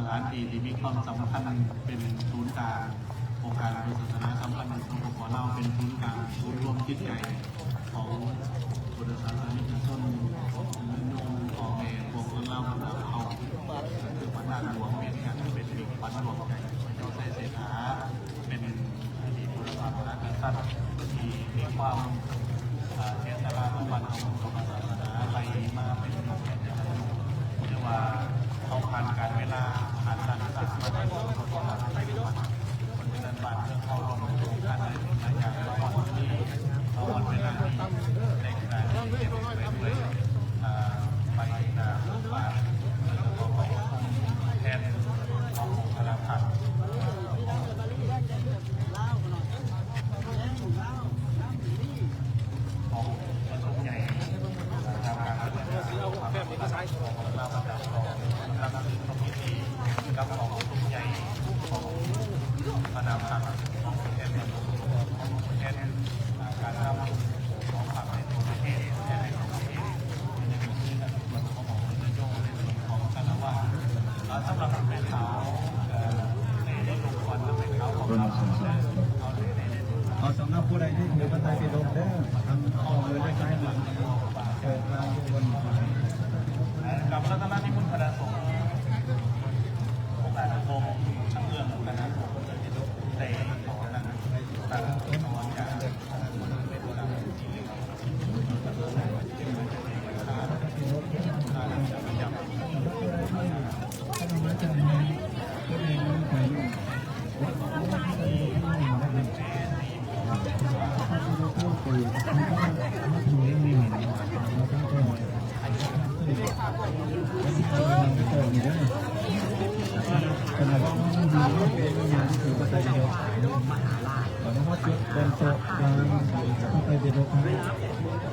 ສະຖານທີ່ທີ່ມີຄວາມສຳຄັນເປັນສູນກາງ ອົງການພຸດທະສາສະໜາສຳຄັນຂອງ ສປປ ລາວ ເປັນສູນກາງ ສູນລວມຈິດໃຈຂອງພຸດທະສາສະນິກະຊົນ ໂຍມພໍ່ແມ່ພວກຄົນລາວບັນດາເຜົ່າ ຄືບັນດາຫຼວງເປັນຫຍັງ ເປັນ ເປັນຂວັນດວງໃຈ ເຈົ້າໄຊເສດຖາ ເປັນ ອະດີດບຸນພາວະນາກະສັດທີ່ມີຄວາມ ເອີ ເສຍສະຫຼະຕໍ່ບ້ານເຮົາ ຕໍ່ສາສະໜາ ໄຫຼມາເປັນຍຸກເປັນສະໄໝ ເອີ້ນວ່າເຂົາຜ່ານການເວລາ ຜ່ານການສ້າງມາເປັນ ເພາະສະນັ້ນບ້ານເມືອງເຮົາລວມທັງການໄດ້ຫຼາຍຢ່າງມາຮອດນີ້ ມາຮອດເວລານີ້ ແຕ່ງການເຮັດໄປເລື້ອຍ ເອີ ໄປໜ້າ ໄປ ແທນຂອງອົງຄະລັກຂອງ ເອົາສຳລັບຜູ້ໃດທີ່ຖືພະໄຕປິດົກເດີ ທັງຂອງເລີຍໄດ້ໃຊ້ມັນ ເກີດມາທຸກຄົນ ກັບລັດຕະນະນິມົນຄະນະສົງ ອົງການປົກຄອງທາງເມືອງ ຄະນະສົງ ໄດ້ຂໍຕັ້ງ ຕັ້ງ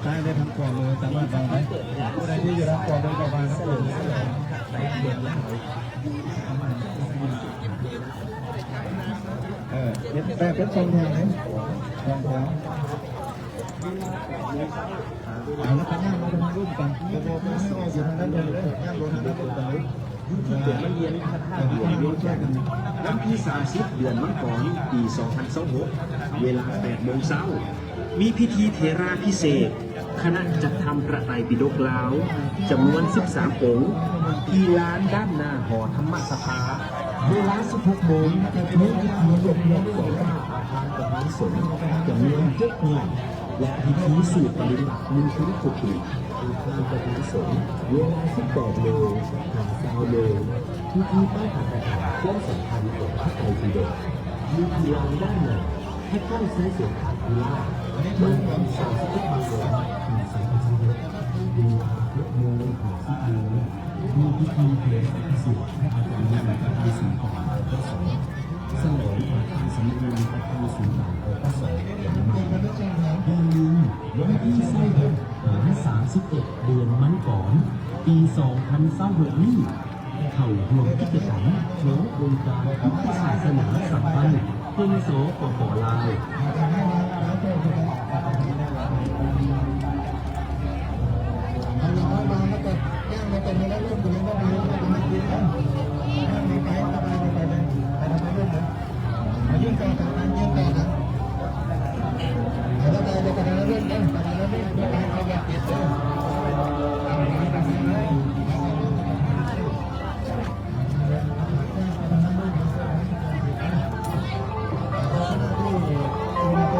ໃຊ້ໄດ້ທັງຂວາມືສາມານວາງໄດ້ ຜູ້ໃດທີ່ຢູ່ທາງຂວາມືກໍວາງນຳເພິ່ນ ເອີ ເຮັດແບບເປັນສອງແຖວເດ້ ສອງແຖວ ເອົາລະ ກະຍ່າງມາທາງລຸ່ມກັນ ກະບອກວ່າໃຫ້ອອກຢູ່ທາງດ້ານເທິງເດີ ຍ່າງລົງທາງດ້ານລຸ່ມກັນເລີຍ ຢູ່ທີ່ເປັນມະລຽນພະທາດຫຼວງວຽງຈັນ ວັນທີສາມສິບ ເດືອນມັງກອນ ປີສອງພັນຊາວຫົກ ເວລາແປດໂມງເຊົ້າ ມີພິທີເຖລາພິເສກ ຄະນະຈັດທຳພະໄຕປິດົກລາວ ຈຳນວນສິບສາມອົງ ທີ່ລານດ້ານໜ້າຫໍທຳມະສະພາ ເວລາສິບຫົກໂມງ ມີພິທີຍົກຍ້າຍສອງໜ້າອາຄານປະທານສົງ ຈຳນວນເຈັດໜ້າ ແລະ ພິທີສູບປະລິນຫຍັດໜຶ່ງພັນຄົບປີອາຄານປະທານສົງ ເວລາສິບແປດໂມງ ຫາຊາວໂມງ ພິທີປາຖະກະຖາເຄື່ອງສຳຄັນຂອງພະໄຕປິດົກ ຢູ່ທີ່ລານດ້ານໜ້າ ພະເຈົ້າໄຊເສດຖາທິລາດ ວັນທີສາມສິບເອັດ ມັງກອນ ປີສອງພັນຊາວຫົກ ເວລາຫົກໂມງ ຫາສິບໂມງ ມີພິທີເຜດພິເສດ ພະອາຈານໃຫຍ່ປະທານສູນກາງ ປກສ ສະຫຼອງປະທານສຳນັກງານປະທານສູນກາງ ປກສ ຢ່າງໃໝ່. ຢ່າລືມ ວັນທີຊາວຫົກ ຫາ ສາມສິບເອັດ ເດືອນມັງກອນ ປີສອງພັນຊາວຫົກນີ້ ເຂົ້າຮ່ວມກິດຈະກຳຂອງອົງການພຸດທະສາສະໜາສຳພັນ ແຫ່ງ ສປປ ລາວ.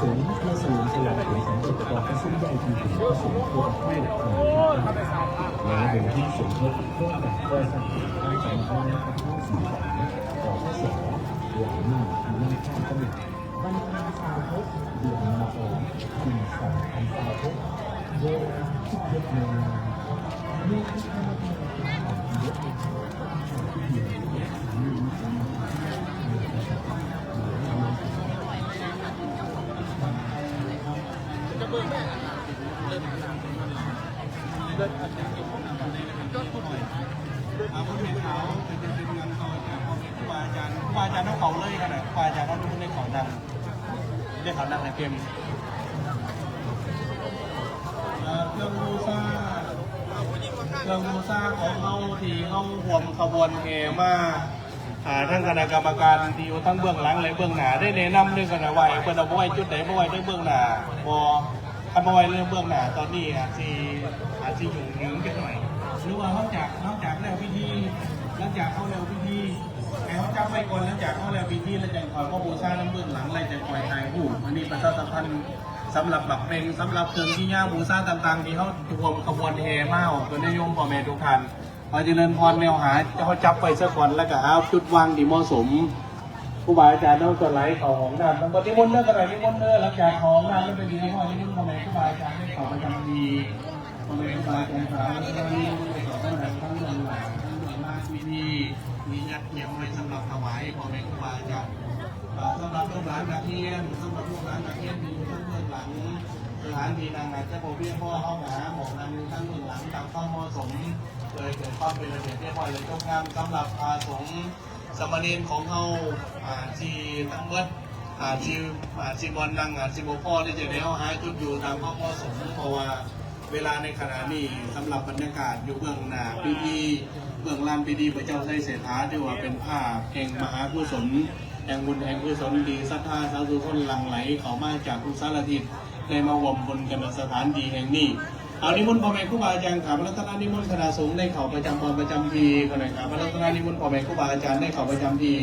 สงฆ์เพื่อเฉลิมฉลองผลสำเร็จกองพระชุดใหญ่จริงๆ พระสงฆ์ทั่วประเทศ และเป็นที่สมทบร่วมกับข้าราชการทั้งสองคณะทั้งสี่ฝ่าย ขอพระสงฆ์หลังหนึ่ง วันอังคาร เดือนมกราคม ปีสองพันยี่สิบหก เวลาสิบเอ็ดนาฬิกา ครูบาอาจารย์ ครูบาอาจารย์ต้องเขาเลยขนาด ครูบาอาจารย์ต้องได้เขาดัง ได้เขาดังในเกม เอ่อ เครื่องบูชา เครื่องบูชาของเฮาที่เฮาร่วมขบวนแห่มา อ่า ทางคณะกรรมการที่อยู่ทั้งเบื้องหลังและเบื้องหน้าได้แนะนำเด้อ คันว่าเพิ่นเอาไปไว้จุดใด บ่ไว้ในเบื้องหน้า บ่ คันบ่ไว้ในเบื้องหน้า ตอนนี้อาจสิ อาจสิยุ่งเหยิงจักหน่อย หรือว่าหลังจาก หลังจากแล้วพิธี หลังจากเฮาแล้วพิธี ให้เฮาจับไว้ก่อน หลังจากเฮาแล้วพิธี แล้วจั่งค่อยมาบูชานำเบื้องหลัง แล้วจั่งค่อยถ่ายรูป อันนี้ประชาสัมพันธ์สำหรับบักเพ็ง สำหรับเครื่องกิริยาบูชาต่างๆ ที่เฮาร่วมขบวนแห่มา ออกตนญาติโยมพ่อแม่ทุกท่าน ขอเจริญพร แนวหา เฮาจับไว้ซะก่อน แล้วก็หาจุดวางที่เหมาะสม ครูบาอาจารย์เฮาส่วนหลายเข้าห้องน้ำ ต้องนิมนต์เด้อ ก็ได้นิมนต์เด้อ หลังจากเข้าห้องน้ำแล้วไปดีแล้ว นิมนต์พ่อแม่ครูบาอาจารย์ได้เข้าประจำที่ พ่อแม่ครูบาอาจารย์สาธุชนนิมนต์ได้เข้าทั้งหลายทั้งหลายทั้งหลายที่นี่ มีญาติเตรียมไว้สำหรับถวายพ่อแม่ครูบาอาจารย์ อ่า สำหรับลูกหลานนักเรียน สำหรับลูกหลานนักเรียนที่อยู่ทางเบื้องหลัง สถานที่นั่งอาจจะบ่เพียงพอ เฮาก็หาหม่องนั่งอยู่ทางเบื้องหลังตามความเหมาะสม เพื่อให้เกิดความเป็นระเบียบเรียบร้อยและจบงาม สำหรับพระสงฆ์สามเณรของเฮา อ่า ที่ทั้งหมด อ่า ที่ อ่า ที่บ่อนนั่ง อ่า ที่บ่พอ นี่จะได้เฮาหาจุดอยู่ตามความเหมาะสม เพราะว่าเวลาในขณะนี้ สำหรับบรรยากาศอยู่เบื้องหน้าพิธี เบื้องลานพิธี พระเจ้าไชยเศรษฐา ถือว่าเป็นภาพแห่งมหากุศล แห่งบุญแห่งกุศลที่ศรัทธาสาธุชนหลั่งไหลเข้ามาจากทุกสารทิศ ได้มาร่วมบุญกันณสถานที่แห่งนี้ เอานิมนต์พ่อแม่ครูบาอาจารย์ ข้าพระรัตนนิมนต์คณะสงฆ์ได้เข้าประจำพรประจำที่ ขอให้ข้าพระรัตนนิมนต์พ่อแม่ครูบาอาจารย์ได้เข้าประจำที่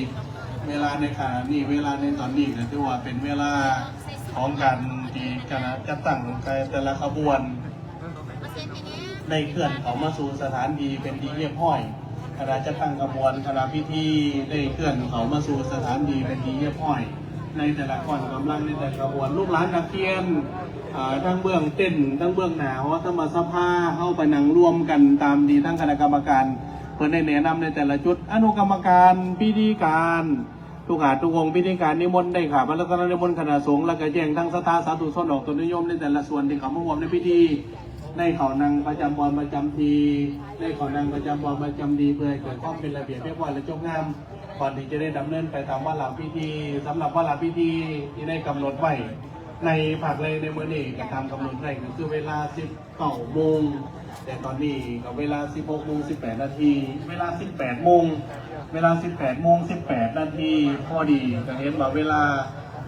เวลาในขณะนี้ เวลาในตอนนี้ก็ถือว่าเป็นเวลาของการที่คณะจัดตั้งแต่ละขบวน ได้เคลื่อนเข้ามาสู่สถานที่เป็นที่เรียบร้อย คณะจัดตั้งขบวน คณะพิธีได้เคลื่อนเข้ามาสู่สถานที่เป็นที่เรียบร้อย ในแต่ละก้อนกำลัง ในแต่ละขบวน ลูกหลานนักเรียน อ่า ทั้งเบื้องเต็นท์ ทั้งเบื้องหน้าหอธรรมสภา เฮาไปนั่งรวมกันตามที่ทางคณะกรรมการเพิ่นได้แนะนำในแต่ละจุด อนุกรรมการ พิธีการ ทุกหาดทุกองค์ พิธีการนิมนต์ได้ข้าพระรัตนนิมนต์คณะสงฆ์ แล้วก็แจ้งทั้งศรัทธาสาธุชนออกตนญาติโยมในแต่ละส่วนที่เข้ามาร่วมในพิธี ได้เข้านั่งประจำบอนประจำที่ ได้เข้านั่งประจำบอนประจำที่ เพื่อให้เกิดความเป็นระเบียบเรียบร้อยและจบงาม ก่อนที่จะได้ดำเนินไปตามวาระพิธี สำหรับวาระพิธีที่ได้กำหนดไว้ในภาคแรกในมื้อนี้ ก็ตามกำหนดไว้ก็คือเวลาสิบ เก้าโมง แต่ตอนนี้ก็เวลาสิบหกโมงสิบแปดนาที เวลาสิบแปดโมง เวลาสิบแปดโมงสิบแปดนาทีพอดี ก็เห็นว่าเวลา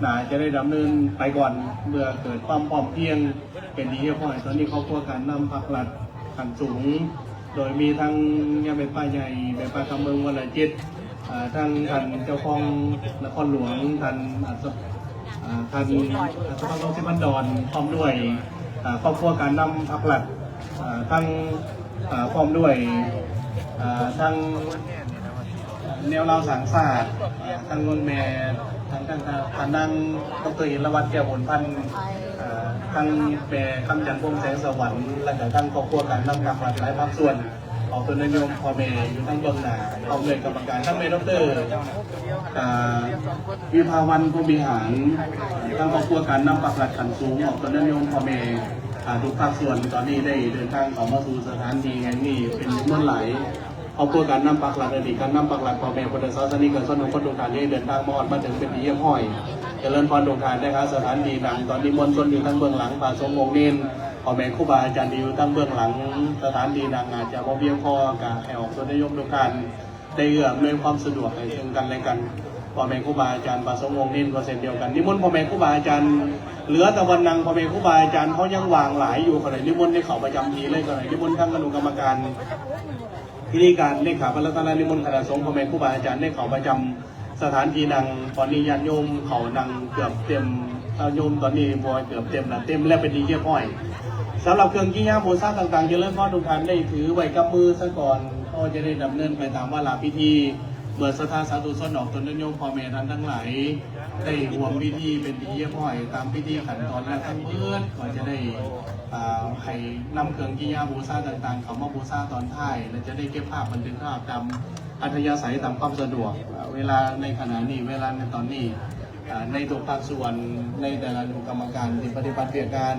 น่าจะได้ดำเนินไปก่อน เพื่อเกิดความพร้อมเพรียงเป็นที่เรียบร้อย ตอนนี้ครอบครัวการนำพรรครัฐขั้นสูง โดยมีทั้งยาแม่ป้าใหญ่ แม่ป้าคำเมืองวรจิต อ่า ทั้งท่านเจ้าคองนครหลวง ท่านอัศ อ่า ท่านอัศวะ รังสิมันต์ดอน พร้อมด้วย อ่า ครอบครัวการนำพรรครัฐ อ่า ทั้ง อ่า พร้อมด้วย อ่า ทั้งแนวลาวสร้างชาติ อ่า ทั้งแม่ ทั้ง ทั้ง ทั้ง ท่านนาง ดอกเตอร์ อินทรวัฒน์ แก้วบุญพันธ์ อ่า ทั้งแม่คำจันทร์ พงษ์แสงสวรรค์ และก็ทั้งครอบครัวการนำพรรครัฐหลายภาคส่วน ขอบคุณญาติโยมพ่อแม่อยู่ทั้งเบื้องหน้า พร้อมด้วยกรรมการ ทั้งแม่ดอกเตอร์ อ่า วิภาวัน พรหมวิหาร ทั้งครอบครัวการนำพรรครัฐขั้นสูง ขอบคุณญาติโยมพ่อแม่ อ่า ทุกภาคส่วน ตอนนี้ได้เดินทางเข้ามาสู่สถานที่แห่งนี้เป็นจำนวนหลาย ครอบครัวการนำพรรครัฐ อดีตการนำพรรครัฐ พ่อแม่พุทธศาสนิกชนทุกคนทุกท่านได้เดินทางมาฮอดมาถึงเป็นที่เรียบร้อย เจริญพรทุกท่านนะคะ สถานที่นั่ง ตอนนี้มวลชนอยู่ทั้งเบื้องหลัง พระสงฆ์องค์เณร พ่อแม่ครูบาอาจารย์ที่อยู่ทั้งเบื้องหลัง สถานที่นั่งอาจจะบ่เพียงพอ ก็ให้ออกตนญาติโยมทุกท่าน ได้เอื้ออำนวยความสะดวกให้ซึ่งกันและกัน พ่อแม่ครูบาอาจารย์ พระสงฆ์องค์เณรก็เช่นเดียวกัน นิมนต์พ่อแม่ครูบาอาจารย์ เหลือแต่วันนั่ง พ่อแม่ครูบาอาจารย์เขายังว่างหลายอยู่ ก็ได้นิมนต์ได้เข้าประจำที่เลย ก็ได้นิมนต์ทั้งอนุกรรมการ พิธีการ เลขาพระรัตนนิมนต์คณะสงฆ์ พ่อแม่ครูบาอาจารย์ได้เข้าประจำสถานที่นั่ง ตอนนี้ญาติโยมเขานั่งเกือบเต็ม ຍາດໂຍມຕອນນີ້ບໍ່ເກືອບເຕັມລະ ເຕັມແລ້ວເປັນທີ່ຮຽບຮ້ອຍ. ສຳລັບເຄື່ອງກິລິຍາບູຊາຕ່າງໆ ຈະເລີນພອນທຸກທ່ານໄດ້ຖືໄວ້ກັບມືຊະກ່ອນ, ເຮົາຈະໄດ້ດຳເນີນໄປຕາມວາລະພິທີ. ເມື່ອສັດທາສາທຸຊົນອອກຕົນຍາດໂຍມພໍ່ແມ່ທ່ານທັງຫຼາຍ ໄດ້ຮ່ວມພິທີເປັນທີ່ຮຽບຮ້ອຍຕາມພິທີຂັ້ນຕອນແລ້ວທັງໝົດ ກໍຈະໄດ້ ອ່າ ໃຫ້ນຳເຄື່ອງກິລິຍາບູຊາຕ່າງໆ ເຂົ້າມາບູຊາຕອນທ້າຍ ແລະ ຈະໄດ້ເກັບພາບບັນທຶກພາບຕາມອັດທະຍາໄສຕາມຄວາມສະດວກ. ເວລາໃນຂະນະນີ້ ເວລາໃນຕອນນີ້ ອ່າ ໃນທຸກພາກສ່ວນ ໃນແຕ່ລະອະນຸກຳມະການທີ່ປະຕິບັດວຽກງານ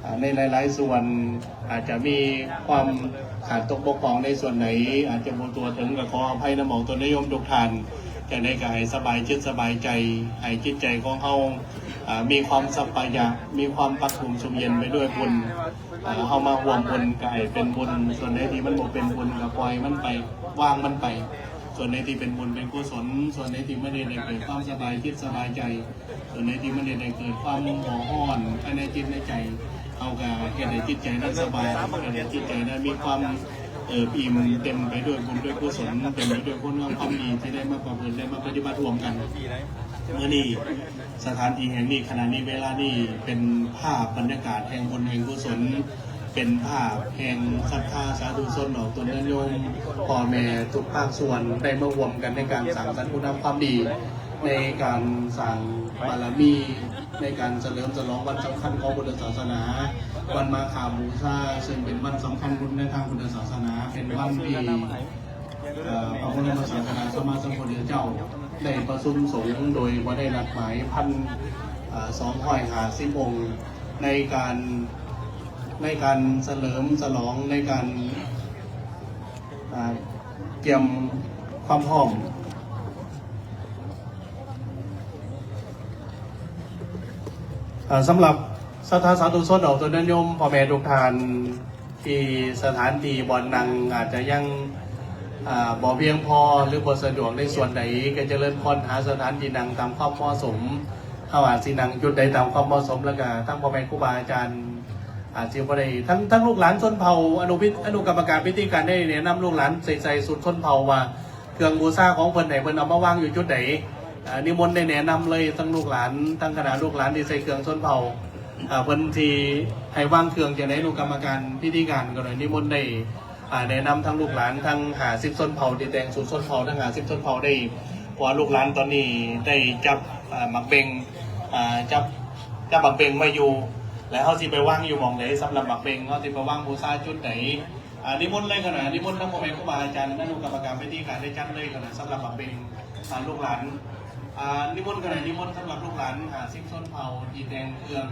ອ່າ ໃນຫຼາຍໆສ່ວນ ອາດຈະມີຄວາມຂາດຕົກບົກຜ່ອງໃນສ່ວນໃດ ອາດຈະບໍ່ທົ່ວເຖິງ ກໍຂໍອະໄພນຳອອກຕົນຍາດໂຍມທຸກທ່ານ. ຈັ່ງໃດກໍໃຫ້ສະບາຍຈິດສະບາຍໃຈ ໃຫ້ຈິດໃຈຂອງເຮົາ ອ່າ ມີຄວາມສັບປະຍະ ມີຄວາມປະທຸມຊຸ່ມເຢັນໄປດ້ວຍບຸນ. ເຮົາມາຮ່ວມບຸນກໍໃຫ້ເປັນບຸນ, ສ່ວນໃດທີ່ມັນບໍ່ເປັນບຸນກໍປ່ອຍມັນໄປ, ວາງມັນໄປ. ສ່ວນໃດທີ່ເປັນບຸນເປັນກຸສົນ, ສ່ວນໃດທີ່ມັນເຮັດໃຫ້ເກີດຄວາມສະບາຍຈິດສະບາຍໃຈ, ສ່ວນໃດທີ່ມັນເຮັດໃຫ້ເກີດຄວາມບໍ່ຮ້ອນພາຍໃນຈິດໃນໃຈ, ເຮົາກໍເຮັດໃຫ້ຈິດໃຈນັ້ນສະບາຍ, ເຮັດໃຫ້ຈິດໃຈນັ້ນມີຄວາມເອີບອີ່ມ, ເຕັມໄປດ້ວຍບຸນດ້ວຍກຸສົນ, ເຕັມໄປດ້ວຍຄຸນງາມຄວາມດີທີ່ໄດ້ມາປະພຶດ, ໄດ້ມາປະຕິບັດຮ່ວມກັນ. ມື້ນີ້ ສະຖານທີ່ແຫ່ງນີ້ ຂະນະນີ້ ເວລານີ້ ເປັນພາບບັນຍາກາດແຫ່ງບຸນແຫ່ງກຸສົນ, ເປັນພາບແຫ່ງສັດທາສາທຸຊົນອອກຕົນຍາດໂຍມ, ພໍ່ແມ່ທຸກພາກສ່ວນໄດ້ມາຮ່ວມກັນໃນການສ້າງສັນຄຸນງາມຄວາມດີ, ໃນການສ້າງບາລະມີ, ໃນການສະເຫຼີມສະຫຼອງວັນສຳຄັນຂອງພຸດທະສາສະໜາ, ວັນມາຄະບູຊາ, ເຊິ່ງເປັນວັນສຳຄັນໃນທາງພຸດທະສາສະໜາ, ເປັນວັນທີ່ ເອີ ພະບໍລົມສາດສະດາສຳມາສຳພຸດທະເຈົ້າໄດ້ປະຊຸມສົງໂດຍບໍ່ໄດ້ນັດໝາຍ ພັນ ເອີ ສອງຮ້ອຍຫ້າສິບອົງ ໃນການ ໃນການສະເຫຼີມສະຫຼອງ ໃນການ ເອີ ກຽມຄວາມພ້ອມ. ເອີ ສຳລັບສັດທາສາທຸຊົນອອກຕົນຍາດໂຍມ ພໍ່ແມ່ທຸກທ່ານ ທີ່ສະຖານທີ່ບ່ອນນັ່ງອາດຈະຍັງ ອາ ບໍ່ພຽງພໍ ຫຼື ບໍ່ສະດວກໃນສ່ວນໃດ ກໍຈະເລີນພອນຫາສະຖານທີ່ນັ່ງຕາມຄວາມເໝາະສົມ. ເຮົາອາດຊິນັ່ງຈຸດໃດຕາມຄວາມເໝາະສົມ ແລ້ວກໍທັງພໍ່ແມ່ຄູບາອາຈານອາດຊິບໍ່ໄດ້ ທັງ ທັງລູກຫຼານຊົນເຜົ່າ ອະນຸພິ ອະນຸກຳມະການພິທີການໄດ້ແນະນຳລູກຫຼານໃສ່ ໃສ່ຊຸດຊົນເຜົ່າວ່າ ເຄື່ອງບູຊາຂອງເພິ່ນໃຫ້ເພິ່ນເອົາມາວາງຢູ່ຈຸດໃດ. ອາ ນິມົນໄດ້ແນະນຳເລີຍ ທັງລູກຫຼານ ທັງຄະນະລູກຫຼານທີ່ໃສ່ເຄື່ອງຊົນເຜົ່າ ອາ ເພິ່ນຊິໃຫ້ວາງເຄື່ອງຈັ່ງໃດ. ອະນຸກຳມະການພິທີການກໍໄດ້ນິມົນໄດ້ ອາ ແນະນຳທັງລູກຫຼານທັງຫ້າສິບຊົນເຜົ່າ ທີ່ແຕ່ງຊຸດຊົນເຜົ່າທັງຫ້າສິບຊົນເຜົ່າໄດ້ ເພາະວ່າລູກຫຼານຕອນນີ້ໄດ້ຈັບ ອາ ໝາກເບັງ ອາ ຈັບ ຈັບໝາກເບັງໄວ້ຢູ່ ແລະ ເຮົາຊິໄປວາງຢູ່ໝ່ອງໃດ? ສຳລັບໝາກເບັງ ເຮົາຊິໄປວາງບູຊາຈຸດໃດ? ອາ ນິມົນເລີຍຂະນະ ນິມົນທັງພໍ່ແມ່ຄູບາອາຈານ ອະນຸກຳມະການພິທີການໄດ້ຈັດເລີຍຂະນະ ສຳລັບບັກເບັງ ອາ ລູກຫຼານ ອາ ນິມົນຂະນະ ນິມົນສຳລັບລູກຫຼານຫ້າສິບຊົນເຜົ່າທີ່ແຕ່ງເຄື່ອງ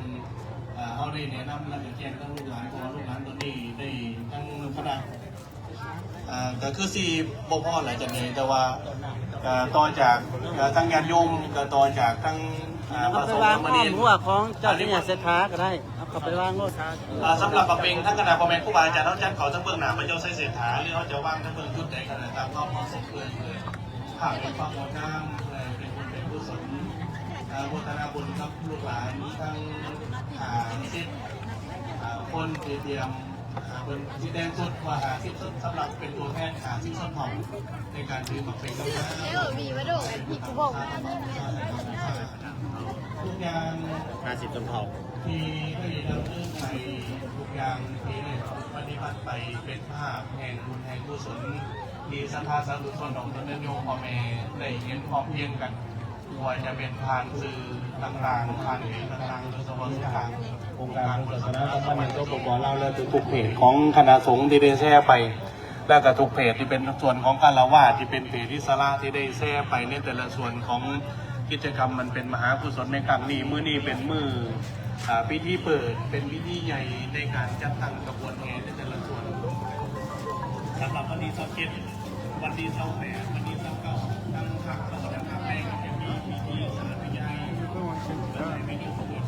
ອາ ເຮົາໄດ້ແນະນຳ ແລະ ກະແຈ້ງທັງລູກຫຼານ ເພາະວ່າລູກຫຼານຕອນນີ້ໄດ້ທັງຄະນະ ອາ ກະຄືຊິບໍ່ພໍຫຼາຍຈາກນີ້ ແຕ່ວ່າ ກະຕໍ່ຈາກ ອາ ທາງຍາດໂຍມ ກະຕໍ່ຈາກທາງ ອາ ພະສົງສາມະເນນ ເອົາໄປວາງອ້ອມຮົ້ວຂອງເຈົ້າພະຍາເສດຖາກໍໄດ້ ເອົາເຂົ້າໄປວາງໂລດ. ອາ ສຳລັບບັກເບັງ ທາງຄະນະພໍ່ແມ່ຄູບາອາຈານ ເຮົາຈັດເຂົ້າທາງເບື້ອງໜ້າພະເຈົ້າໄຊເສດຖາ ຫຼື ເຮົາຈະວາງທາງເບື້ອງຈຸດໃດກໍໄດ້ ຕາມຄວາມເໝາະສົມເລີຍ. ພາບແຫ່ງຄວາມງົດງາມ ເພື່ອໃຫ້ເປັນບຸນເປັນກຸສົນ ອາ ໂມທະນາບຸນກັບລູກຫຼານທັງຫ້າສິບ ອາ ຄົນທີ່ຕຽມ ອາ ເພິ່ນຊິແຕ່ງຊຸດວ່າຫ້າສິບຊຸດ ສຳລັບເປັນຕົວແທນຫ້າສິບຊົນເຜົ່າ ໃນການຖືໝາກເປັນ ເອີ ມີມາໂດ ອັນທີ່ກູບອກ ທຸກຢ່າງຫ້າສິບຊົນເຜົ່າ ທີ່ໄດ້ດຳເນີນໄປ ທຸກຢ່າງທີ່ໄດ້ປະຕິບັດໄປ ເປັນພາບແຫ່ງບຸນແຫ່ງກຸສົນ ທີ່ສັດທາສາທຸຊົນຂອງຕົນຍາດໂຍມພໍ່ແມ່ໄດ້ເຫັນພ້ອມພຽງກັນ. ບໍ່ວ່າຈະເປັນຜ່ານສື່ຕ່າງໆ ຜ່ານເພຈຕ່າງໆ ໂດຍສະເພາະທາງອົງການພຸດທະສາສະໜາສຳພັນແຫ່ງ ສປປ ລາວ ແລະ ທຸກໆເພຈຂອງຄະນະສົງທີ່ໄດ້ແຊໄປ ແລະ ກໍທຸກເພຈທີ່ເປັນສ່ວນຂອງຄາລະວາດ ທີ່ເປັນເພຈອິດສະຫຼະ ທີ່ໄດ້ແຊໄປໃນແຕ່ລະສ່ວນຂອງກິດຈະກຳ ມັນເປັນມະຫາກຸສົນໃນຄັ້ງນີ້. ມື້ນີ້ເປັນມື້ ອາ ພິທີເປີດ ເປັນພິທີໃຫຍ່ໃນການຈັດຕັ້ງຂະບວນແຫ່ ແຕ່ລະສ່ວນ ສຳລັບວັນທີຊາວເຈັດ ວັນທີຊາວແປດ ວັນທີຊາວເກົ້າ ທາງພັກເຮົາ ແລະ ພັກແມ່ກໍຈະມີພິທີສາທະຍາຍ ເພື່ອໃຫ້ໄປຢູ່ຂະບວນ